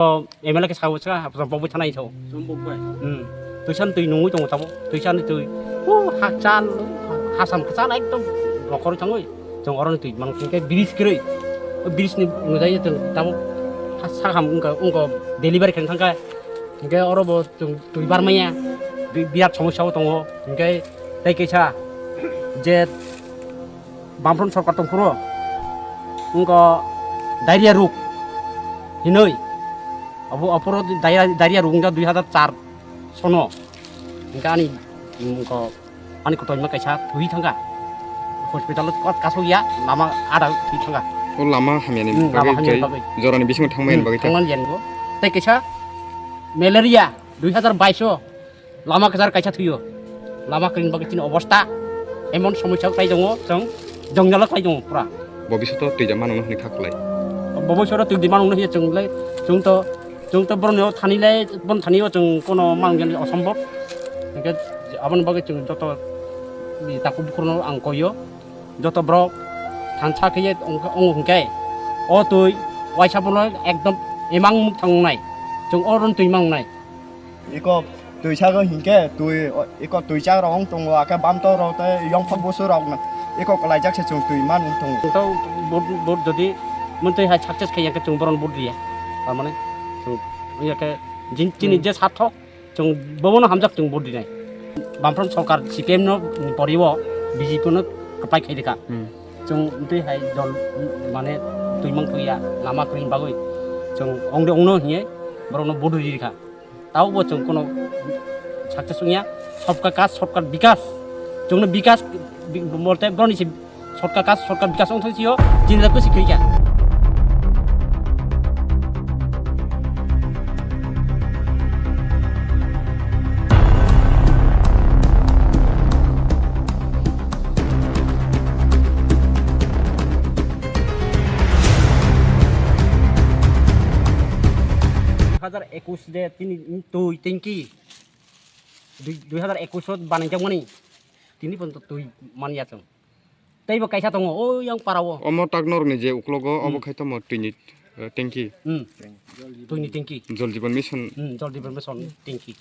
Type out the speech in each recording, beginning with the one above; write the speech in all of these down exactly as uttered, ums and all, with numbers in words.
O M L A khe sawi cha, hapsa bogwi thanai tho. Hmm. Tuisan twi nungwi tongo tabo. Tuisan twi. O hakchal, hasam kwchal ekdom nokhorwi thangwi. Chwng oro twi mang khe bridge kwrwi. O bridge ni nujai chwng tabo ha-, sakam wngkha, wngkha delivery khe thangkha. Hinkhe oro bo chwng twi barmaya. Bi-, birat somosya o tongo. Hinkhe tei kaisa je Bamfront sorkar tongphuru wngkha diarrhea rok hinwi. Abo, aphuru diarrhea, diarrhea rok wngkha dui hazar char sono. Hinkhe ani, wngkha ani kotorma kaisa thwi thangkha. Hospital o kot kasok ya, lama ada thwi thangkha. O lama hamyani Hmm, lama bagwi hamyani tei bagwi. Jorani bisingo thangmani Hmm, bagwi ta. Thangmani jani bo. Tei kaisa malaria dui hazar bais o lama kwchar kaisa thwio. Lama kwrwini bagwi chini obostha emon somosya khlai tongo, chwng jongjalo khlai tongo pura. Bobishoto twijak mano hwnwi kha khlai. Bobishoto twijak mano hwnwi chwng le, chwng to, chwng to borokni o thani le, bon thani o chwng kono mangjani osombob. Hinkhe aboni bagwi chwng joto ni takhuk bukhurno ang koio. Joto borok thansa khe ye ong-, ong hwnkhe o twi waisa bono ekdom emang muk thangnai. Chwng o rwn twi mangnai. Iko twi sago hinkhe twi, iko twi chak rok wng tongo, akhe bam tok rok tei yongphok busu rok no iko kwlaijak se chwng twi man wng tongo. Chwng to vote, vote jodi montwi hai success khai ya khe chwng boron vote riya. Tamani chwng ya khe jin-, chini Hmm. je sathok chwng bobono hamjak chwng vote rinai. Bamfront sorkar C P M no poriwo B J P no kwplai khai rikha. Hmm. Chwng twi hai jol mane twi mang thwi ya lama kwrwini bagwi chwng ongde ongno hiye borokno vote ri rikha. Tabo bo chwng kono success wngya, sabka kash, sabka bikas. Chwngno bikas bi-, bolte boroni se sabka kash, sabka bikas wngthang sio, chini da kusi khrikya. Dui hazar ekush de tini twi tengki. Dui, dui hazar ekush o banai jakmani. Tini pon to twi manya chwng. Tei bo kaisa tongo, o yang para o. Omo tak norok ni je uklogo, obo Hmm. khai tomo twi ni, eh, tengki. Hmm. Twi ni tengki. Jal Jeevan Mission. Hmm, Jal Jeevan Mission tengki.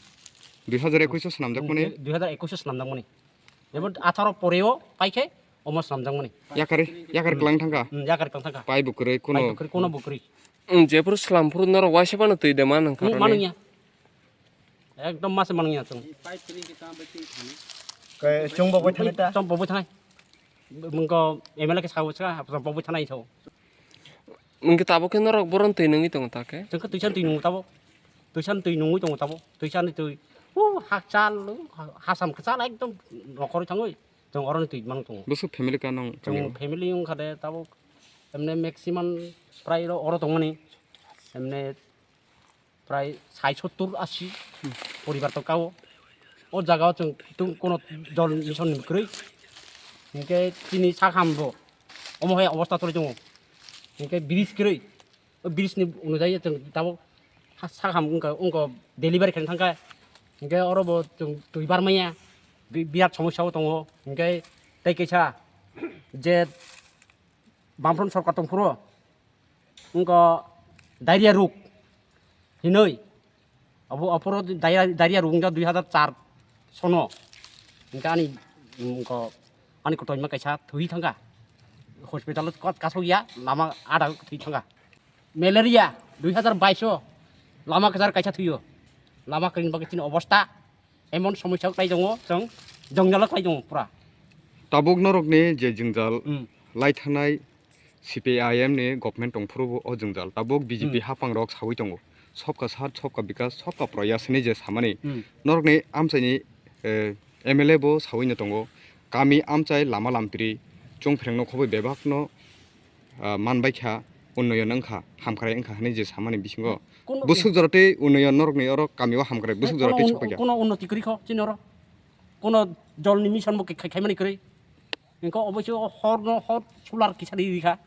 Dui hazar ekush o swnamjakmani. Dui hazar ekush o swnamjakmani. Jemon atharo poreo paikhe omo swnamjakmani. Yakari, yakari Hmm. klang thangkha. Hmm, yakari klang thangkha. Pai bukrwi kuno. Pai bukrwi kuno bukrwi. Hmm, jephuru slamphuru norok waisa phano twi de man wngkha Hmm, roni. Manungya. Ekdom mase manungya chwng. Kai chwng bo bai thanai ta. Chwng bo bai thanai. Mungko M L A khe sawi cha, chwng bo bai thanai tho. Mungki tabuk khe norok boron twi nungwi tongo ta khe? Chwng khe twisan twi nungo tabuk. Twisan twi nungwi tongo tabuk. Twisan twi, o, hakchal, ha-, hasam kwchal ekdom nokhorwi thangwi. Chwng oroni twi mang tongo. Bwswk family ka nang Chwng kami o? Family wngkha de tabuk. Emne maximum prai oro, oro tongmani. Emne prai sai sottur asi poribar tongkha o. O jaga o chwng tung kono jol mission ni kwrwi. Hinkhe chini sakham bo omo hai obostha choli tongo. Hinkhe bridge kwrwi. O bridge ni onujai chwng tabuk ha-, sakham wngkha, wngkha delivery khaina thangkha. Hinkhe oro bo chwng twi barmaya. Bi-, birat somosya o tongo. Hinkhe tei kaisa je Bamfront sorkar tongphuru wngkha diarrhea rok hinwi. Abo, aphuru diarrhea, diarrhea rok wngkha dui hazar char sono. Hinkhe ani, wngkha ani kotorma kaisa thwi thangkha. Hospital o kot kasokya, lama ada thwi thangkha. Malaria dui hazar bais o lama kwchar kaisa thwio. Lama kwrwini bagwi chini obostha emon somosya khlai tongo, chwng jongjalo khlai tongo pura. Tabuk norokni je jwngjal Hmm. lai thanai C P I M ni government tongphuru bo o jwngjal. Tabuk B J P Hmm. haphang rok sawi tongo. Sabka saath, sabka bikas, sabka prayas hinwi je samani. Hmm. Norokni amchaini, eh, M L A bo sawi no tongo. Kami amchai lama lamtri chwng phrengno khobwi bebakno ah, manbai kha, unnoyon wngkha, hamkrai wngkha hinwi je samani bisingo Kuno bwswk jora tei unnoyon norokni oro kamio hamkrai bwswk jora Kuno tei un-, sokya. Kuno unnoti kwrwi kho chini oro. Kuno jolni mission bo khai-, khaimani kwrwi. Hinkhe oboiso horno hor solar kisa ri rikha.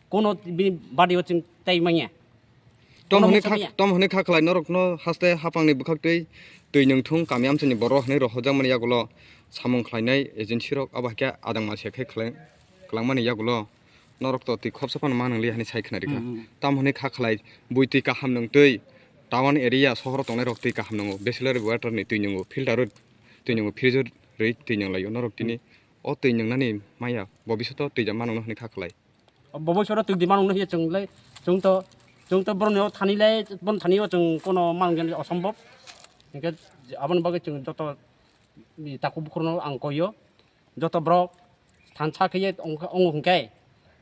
Kuno bini badio chwng tai manya. Tom Kuno hwnwi mungsa kha, manya. Tom hwnwi kha khlai norokno haste haphangni bwkhak twi twi nwngthung kami amchaini borok hwnwi rohorjakmani yagulo samung khlainai agency rok abo haikhe adangma se khe khlai-, kwlangmani yagulo. Norok to twi khopsa phano ma nwngliya hinwi sai khna rikha. Hmm, hmm. Tamo hwnwi kha khlai, bui twi kaham nwng twi, town area sohoro tongnai rok twi kaham nwngo, bachelor water ni twi nwngo, filter o twi nwngo, fridge o rwi twi nwng laio. Norok tini o twi nwngnani maya, bobishoto twi ja ma nwngno hwnwi kha khlai. Bobishoto twi di ma nwngno hiya chwng lai, chwng to, chwng to boroni o thani lai, bon thani o chwng kono ma nwngjani osombob. Hinkhe aboni bagwi chwng joto takhuk bukhukno ang koio. Joto borok thansa khe ye ong-, ong hwnkhe,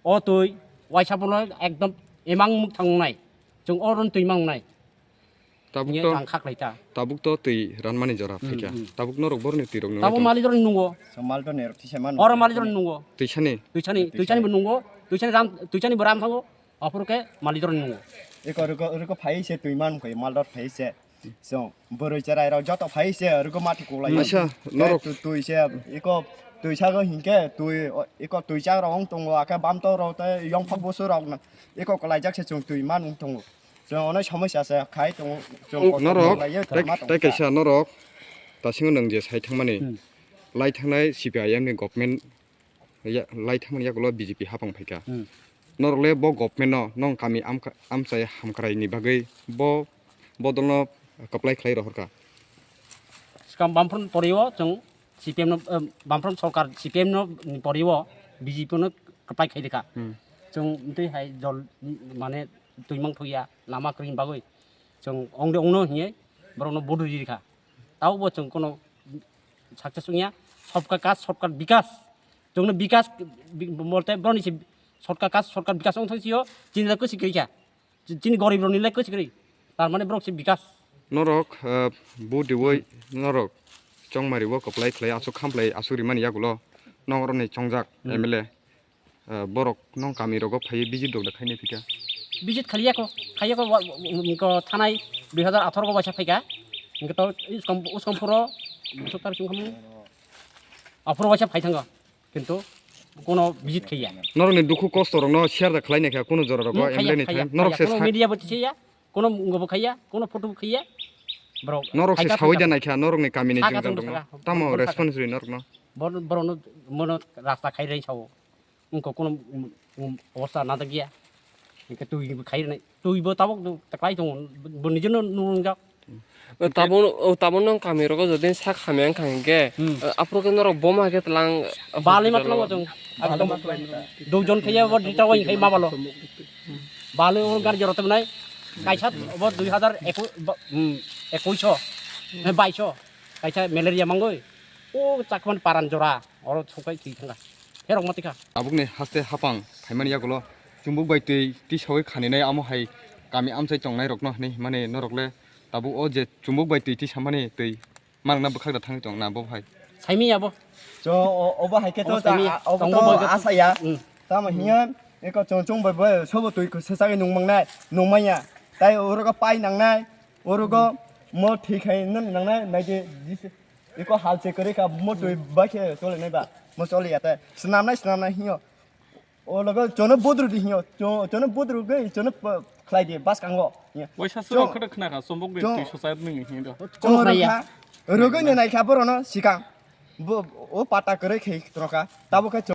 o twi waisa bono ekdom emang muk thangnai. Chwng o rwn twi mangnai. Tabuk to, ang kha khlai ta. Tabuk to twi ranmani jora phaikha. Hmm, hmm. Tabuk norok boroni twi rok nwngo. Tabuk mali jora nungo. So mal to ner thisa man. Oro mali jora nungo. Twisani. Twisani, twisani bo nungo. Twisani ram, twisani bo ram thango. Aphuru khe mali jora nungo. Eko riko, riko phai se twi man khe mal dor phai se. So, bwrwi cherai rok joto phai se, rwgo mati kulai. Acha, norok tu-, twi se, iko twi sago hinkhe, twi, o, iko twi chak rok wng tongo, akhe bam tok rok tei yongphak busu rok no, iko kwlai jak se chwng twi man wng tongo. Chwng ono somosya se khai tongo, chwng kotor norok, lai ye tei, ma tong tei kha. Kaisa norok, tasingo nwng je sai thangmani, hmm, lai thangnai C P I M ni government, ya, lai thangmani yagulo B J P hapang phaikha. Hmm. Norok le bo government no nong kami amka-, amchai hamkrai ni bagwi bo bodol no kwplai khlai rohorkha. Swkang Bamfront pori o chwng C P M no, eh, Bamfront sorkar C P M no pori o B J P no kwplai khai rikha. Hmm. Chwng twi hai jol mane twi mang thuya lama kwrwini bagwi chwng ongde ongno hiye borok no vote rikha. Tabo bo chwng kono success wngya, sabka kaj, sabka bikas. Chwngno bikas bi-, bolte boroni se sabka kaj, sabka bikas wng thang sio, chini le kwchwi kwrwi kha. Chi-, chini gorib rokni le kwchwi kwrwi. Tar mane borok se bikas. Norok, eh, bu diwoi norok chongmari o kwplai khlai aswk khamplai aswk rimani yagulo norok ni chongjak, hmm, M L A. Ah, borok nong kami rogo phaiwi visit rok da khainai phika? Visit khaliya ko, khaiya ko, wa-, wa-, wa-, ko thanai dui hazar atharo go waisa phaika. Hingke to uskam, uskam phuro, bwswk tar singkhamu. Aphuro waisa phai thango. Kintu kono visit khaiya. Norok ni dukhu kosto rok no share da khlai naikha, kunu jora rogo, hmm, khaiya, M L A ni khaiya, thai. Norok khaiya. Se kono sa- media bo tisiya, kono wngbo bo khaiya, kono photo bo khaiya. Borok norok se sawi da naikha, norok ni kami ni jingjan rok no. Tamo response ri norok no. Bor-, borok no mono rasta khai rai sao. Wngkha kono, um, um, obosta najakya. Hingke twi bo khai rwnai. Twi bo tabok do taklai tongo. Bo nijeno nungjak. O tabok, o tabok nong kami rogo jodi sak hamya wngkha hingke, hmm, eh, aphuru khe norok boma khe tlang, balai ma tlango chwng. Ekdom duijon khe bo dita wai khai ma balo. Balai o gari jora tebnai. Kaisa bo dui hazar ekush, ba, hmm, ekush o, eh, baish o. Kaisa malaria mangoi. O chakman paran jora. Oro thungpai twi thangkha. Herok ma twi kha. Tabukni haste hapang phaimani yagulo chumbuk bai twi tisawi khaninai amo hai kami amchai tongnai rokno hinwi himani norok le tabuk o je chumbuk bai twi tisamani twi manwkna bwkhak da thangwi tong na bo hai. Saimi ya bo. Cho o-, obo hai khe to obo saimi ya. Ta-, obo tongo to bo asaya. Hmm. Tamo hiya eko chong chong bai bai sobo twi kwsa sagwi nung mangnai, nung manya. Tai oro ka pai nangnai, oro go mo thwi khai nani nangnai, nai de jis-, eko hal se kwrwi kha, mo twi bai khe chole nai ba, mo chole ya te. Swnam nai, swnam nai hiyo. O logo chono bodro di hiyo. Cho-, chono bodro ge, chono pa-, khlai di, bas kango. Hiyo. Waisa suro khada khna kha, sombok de twi sosa nung hiyo do. Chono khna ya. Rogoi ne nai kha boro no sikang. Bo, o pata kwrwi khai tro kha. Tabo khe cho-